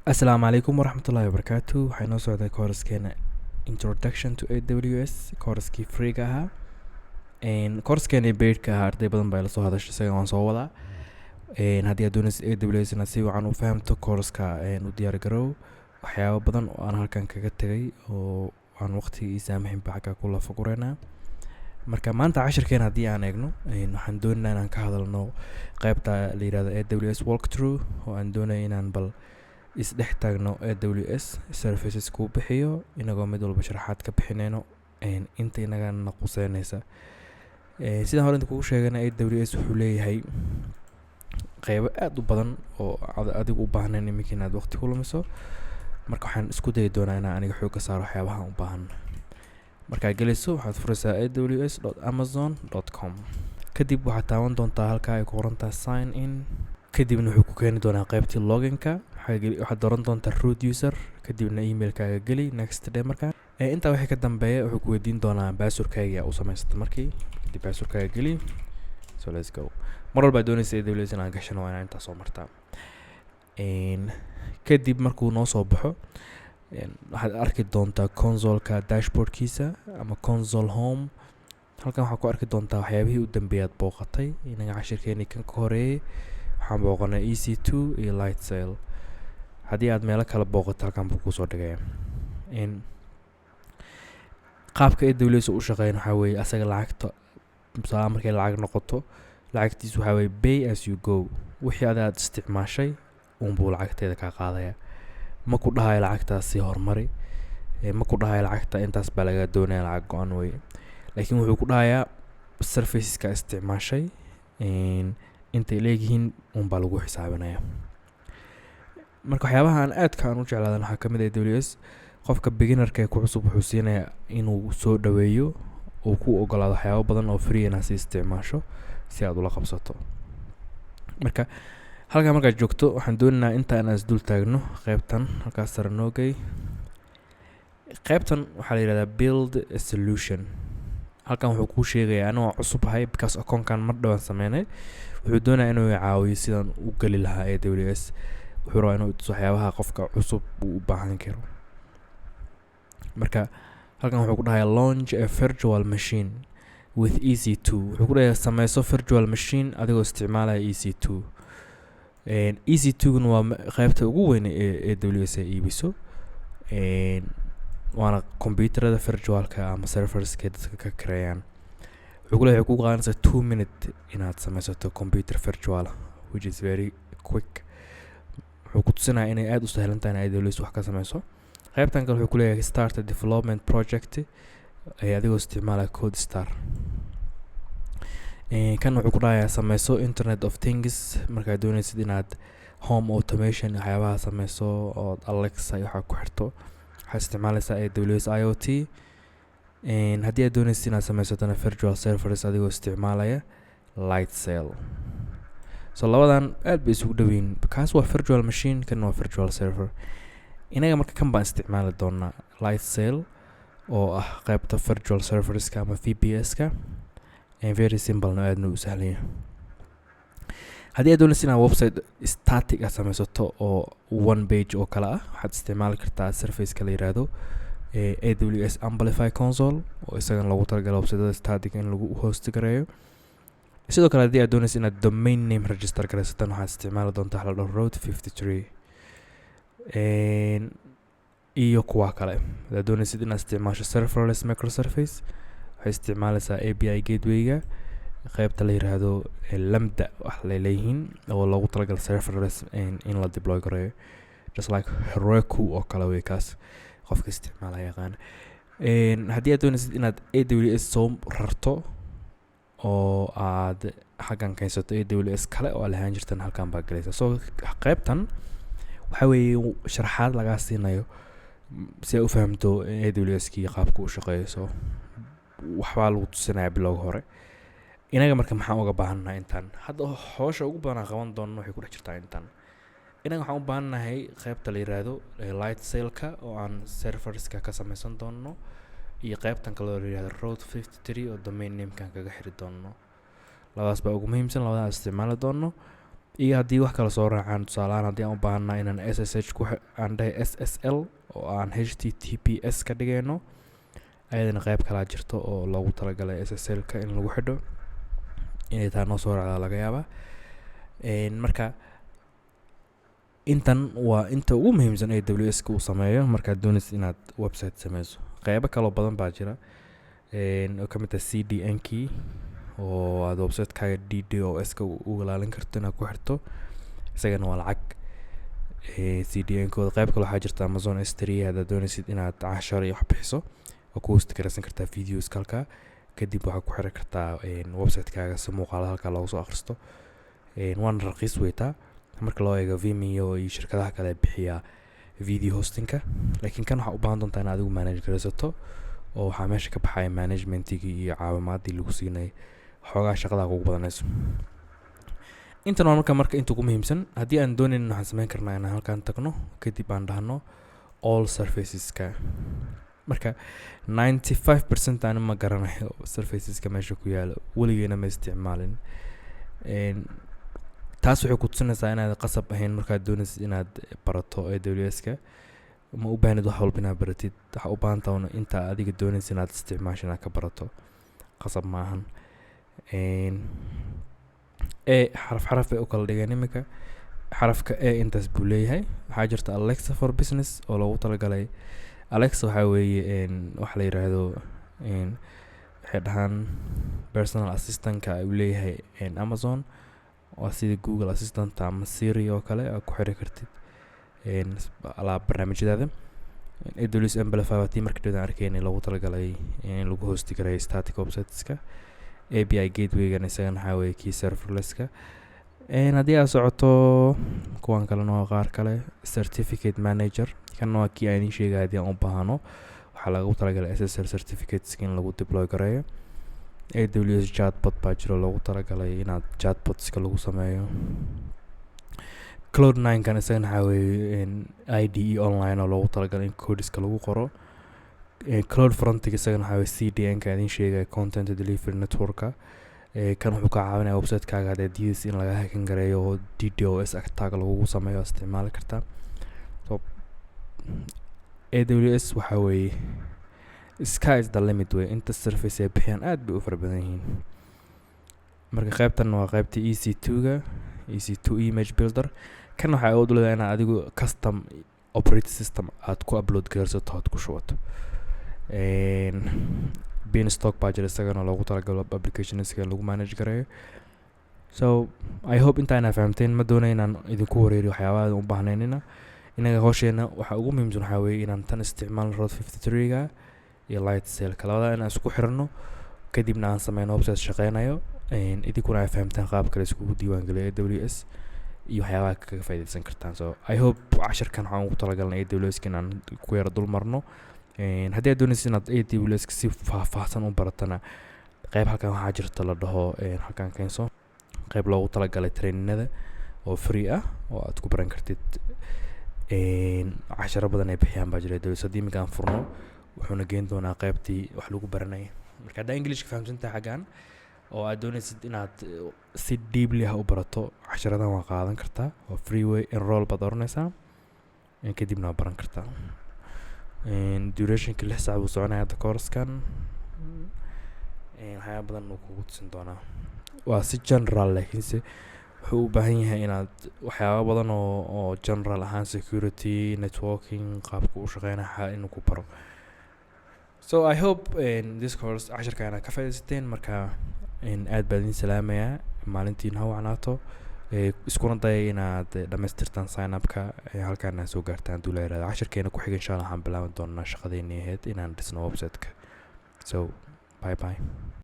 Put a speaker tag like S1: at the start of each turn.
S1: Asalaamu calaykum waraxmatullaahi wabarakaatu. Waxaa inoo socday course-keena Introduction to AWS, course-kii free-ga ahaa. Course-keena paid-ka ahaa arday badan baa ila soo hadashay, isaga waan soo wadaa. Haddii aad doonaysid AWS inaad si wacan u fahamto, course-ka u diyaar garow. Waxyaabo badan oo aan halkan kaga tegay oo aan waqtiga ii saamaxin baa xaggaa ku lafagureynaa. Marka maanta cashirkeena haddii aan eegno, waxaan doonaynaa inaan ka hadalno qeybta la yirahdo AWS walkthrough, oo aan doonaya inaan bal isdhex taagno AWS services kuu bixiyo, inagoo mid walba sharaxaad ka bixinayno inta inagana quseynaysa. Sidaan hore inta kugu sheegana, AWS wuxuu leeyahay qeybo aada u badan oo adigu u baahnayn iminka inaad waqti ku lumiso. Marka waxaan isku dayi doonaa inaan aniga xoog ka saaro waxyaabaha u baahan. Markaad gelayso, waxaad furaysaa aws.amazon.com. Kadib waxaad taaban doontaa halkaa ay ku qoran tahay "sign in". Kadibna wuxuu ku keeni doonaa qeybtii loginka. Waxaad dooran doontaa root user, kadibna emailkaaga geli, next day. Markaa intaa wixii ka dambeeya, wuxuu ku weydiin doonaa passwordkaaga u samaysata. Markii kadib passwordkaaga geli. So let's go. Mar walba aad doonaysa AWS inaad gashano, waa inaa intaa soo martaa. Kadib markuu noo soo baxo, waxaad arki doontaa consoleka dashboardkiisa ama console home. Halkan waxaad ku arki doontaa waxyaabihii u dambeeyay aad booqatay. Inaga cashirkeenii kan ka horeeyay waxaan booqanay EC2 iyo Lightsail. Haddii aad meelo kale booqato, halkan buu kusoo dhigaya. Qaabka AWS u shaqeyn waxaa weeye, asaga lacagta tusaale markay lacag noqoto, lacagtiisu waxaa weeye pay as you go. Wixii ada aad isticmaashay unbuu lacagteeda kaa qaadaya. Ma ku dhahayo lacagtaasi horumari, ma ku dhahayo lacagta intaas baa laga doonaya, lacag go-an weye. Laakiin wuxuu ku dhahayaa serviceska isticmaashay intay leegyihiin unbaa lagu xisaabinaya. Marka waxyaabaha aan aadka aan u jeclaadan waxaa kamid ah, AWS qofka beginnerka ee ku cusub wuxuu siinayaa inuu soo dhaweeyo, uu ku ogolaado waxyaabo badan oo free inaad si isticmaasho si aad ula qabsato. Marka halkaa markaad joogto, waxaan doonaynaa inta inaan isdul taagno qeybtan halkaas sare noogay. Qeybtan waxaa la yihahdaa "build a solution". Halkan wuxuu kuu sheegayaa, anigoo cusub ahay because akoonkan mar dhawaan sameynay, wuxuu doonayaa inuu i caawiyo sidaan u geli lahaa AWS. Wuxuu rabaa inuu tuso waxyaabaha qofka cusub uu u baahan karo. Marka halkan wuxuu ku dhahayaa "launch a virtual machine with EC2". Wuxuu ku dhahayaa sameyso virtual machine adigoo isticmaalaya EC2. EC2 guna waa qeybta ugu weyn ee AWS ay iibiso, waana computerada virtualka ama serverska dadka ka kareeyaan. Wuxuu ku leeyahay, waxay kugu qaadanaysaa 2 minute inaad sameysato computer virtual, which is very quick. Wuxuu ku tusinayaa inay aada u sahlan tahay in AWS wax ka sameyso. Qeybtan kale wuxuu ku leeyahay "start a development project" ee adigoo isticmaalaya CodeStar. Kan wuxuu ku dhahayaa sameyso Internet of Things. Markaad dooneysid inaad home automation waxyaabaha sameyso ood Alexa iyo waxaa ku xirto, waxaad isticmaaleysaa AWS IoT. Haddii aad dooneysid inaad sameysatona virtual servers adigoo isticmaalaya Lightsail. So labadan aad bay isugu dhoweyn. Kaas waa virtual machine, kan waa virtual server. Inaga marka kan baan isticmaali doonaa, Lightsail, oo ah qeybta virtual serverska ama VPS-ka. Very simple-na, aadna u sahlanya. Haddii aad dooneysid inaad website static ah sameysato oo one page oo kale ah, waxaad isticmaali kartaa serviceka la yiraahdo AWS Amplify Console, oo isagana loogu talagalay websiteda static in lagu host gareeyo. Sidoo kale, haddii aad dooneysid inaad domain name register gareysatan, waxaad isticmaali doontaa waxa la dhaho Route 53 iyo kuwa kale. Haddaad dooneysid inaad isticmaasho serverless microservice, waxay isticmaaleysaa API Gateway-ga qeybta la yiraahdo Lambda wax lay leeyihiin, oo loogu talagalay serverless in la deploy gareeyo, just like Heroku oo kale wey. Kaas qofka isticmaala yaqaan. Haddii aad dooneysid inaad AWS soo rarto oo aad xaggan keensato AWS kale oo aad lahaan jirtan, halkan baa galaysa. So qeybtan waxaa weeye sharaxaad lagaa siinayo si ay u fahamto AWS kii qaabka u shaqeeyo. So waxbaa lagu tusinayaa bilowga hore. Inaga marka maxaan uga baahannahay intaan hadda? Howsha ugu badan aan qaban doono waxay ku dhex jirtaa intaan. Inaga waxaan u baahannahay qeybta la yiraahdo Lightsailka, oo aan serverska ka sameysan doono, iyo qeybtan kale oo la yiraahdo Route 53, oo domain namekan kaga xiri doono. Labadaas baa ugu muhiimsan, labadaas isticmaali doono. Iyo haddii wax kale soo raacaan, tusaalehaan haddii aan u baahanaa inaan SSH ku aan dhahay SSL oo aan HTTPS ka dhigayno, ayadana qeyb kalaa jirto oo loogu talagalay SSL ka in lagu xidho. Inay taa noo soo raacdaa laga yaabaa. Marka intan waa inta ugu muhiimsan ee AWS ka uu sameeyo markaad doonaysid inaad website sameyso. Qeybo kaloo badan baa jira oo ka mid ah CDN key oo aad website-kaaga DDoS ka u ilaalin karto inaad ku xirto. Isagana waa lacag CDN kooda. Qeyb kale waxaa jirta Amazon S3. Haddaad doonaysid inaad cashar iyo wax bixiso, waa ku host garaysan kartaa videos halkaa. Kadib waxaad ku xiri kartaa website-kaaga si muuqaalada halkaa loogu soo akhristo. Waana raqiis weytaa marka loo eego Vimeo iyo shirkadaha kale bixiya video hostingka. Laakiin kan waxaa u baahan doontaa in adigu manage garaysato, oo waxaa meesha ka baxaya managementigii iyo caawimaadii lagu siinay. Xoogaa shaqadaa kugu badanayso. Intan waa marka inta ugu muhiimsan. Haddii aan doonayn, waxaan sameyn karnaa inaan halkaan tagno, kadib aan dhahno all serviceska. Marka 95% ani ma garanayo serviceska meesha ku yaalo, weligeena ma isticmaalin. Taas waxay ku tusinaysaa inaad qasab ahayn markaad doonaysid inaad barato AWS-ka. Ma u baahnid wax walba inaad baratid. Waxaa u baahan tahay inta adiga doonaysa inaad isticmaasho inaad ka barato, qasab ma ahan. E xaraf xaraf bay u kala dhigeen. Iminka xarafka E intaas buu leeyahay. Waxaa jirta Alexa for Business oo loogu talagalay. Alexa waxaa weeye waxa la yiraahdo waxay dhahaan personal assistantka uu leeyahay Amazon. Waa sida Google Assistant ama Siri oo kale aad ku xiri kartid alaab barnaamijyadaada. AWS Amplify waa tii marka dhawaan arkaynay, loogu talagalay in lagu hosti gareeyo static websiteska. API Gatewaygan isagana waxaa weeye kii serverlesska. Haddii aad socoto, kuwan kalena waa qaar kale. Certificate Manager kan waa kii aan idiin sheegay. Haddii aan u baahano, waxaa lagu talagalay SSL certificates in lagu deploy gareeyo. AWS Chatbot baa jiro, loogu talagalay inaad chatbotska lagu sameeyo. Cloud nine kan isagana waxaa weeye IDE online oo loogu talagalay in codeska lagu qoro. Cloud Frontiga isagana waxaa weeye CDN ka idiin sheegaya, content delivery networka. Kan wuxuu ka caawinaya website-kaaga haddaad diidaysa in laga hacking gareeyo oo DDoS attack lagugu sameeyo, isticmaali kartaa. So AWS waxaa weeye sky is the limit wey. Inta service ay bixiyaan aad bay u fara badan yihiin. Marka qaybtan waa qaybta EC2-ga, EC2 Image Builder. Kan waxaa awood u leedahay inaad adigu custom operating system aad ku upload garaysato, aad ku shubato. Beanstalk baa jira, isagana loogu talagalo applicationska lagu manage gareeyo. So I hope intaa inaa fahamteen. Ma doonay inaan idinku wareeriyo waxyaabaha u baahnaynina. Inaga hawsheena waxa ugu muhiimsan waxaa weeye inaan tan isticmaalno, Route 53-ga iyo Lightsailka, labada inaan isku xirno, kadibna aan sameyno website shaqeynayo. Idinkuna ay fahamtaan qaabka la iskugu diiwaangeliyo AWS iyo waxyaabaha kaga faa'iideysan kartaan. So I hope cashirkan waxaan ugu talagalnay AWS inaan ku yara dul marno. Haddii aad doonaysid inaad AWS si faahfaahsan u baratana, qeyb halkan waxaa jirta la dhaho halkan keenso, qeyb loogu talagalay traininada oo free ah oo aad ku baran kartid. Casharo badan ay bixiyaan baa jira AWS. Haddii iminka aan furno, wuxuuna geen doonaa qeybtii wax lagu baranayay. Marka haddaa Englishka fahamsantahay xaggan oo aad doonaysid inaad si deeply ah u barato, casharadan waa qaadan kartaa, waa free way. Enroll baad oranaysaa, kadibna waa baran kartaa. Durationka 6 saac buu soconaya hadda course-kan. Waxyaaba badan uu kugu tusin doonaa. Waa si general, laakiinse wuxuu u baahan yahay inaad waxyaaba badan oo general ahaan security, networking, qaabka u shaqeynaya inuu ku baro. So I hope this course, cashirka, inaad ka faaidaysateen. Marka aad baa idin salaamayaa. Maalintiin ha wacnaato. Iskuna daya inaad dhamaystirtaan sign upka, halkaan aad soo gaartaan hadduu la yirahdo. Cashirkeena ku xiga, insha Allah, waxaan bilaaban doonaa shaqadeennii ahayd inaan dhisno website-ka. So bye bye.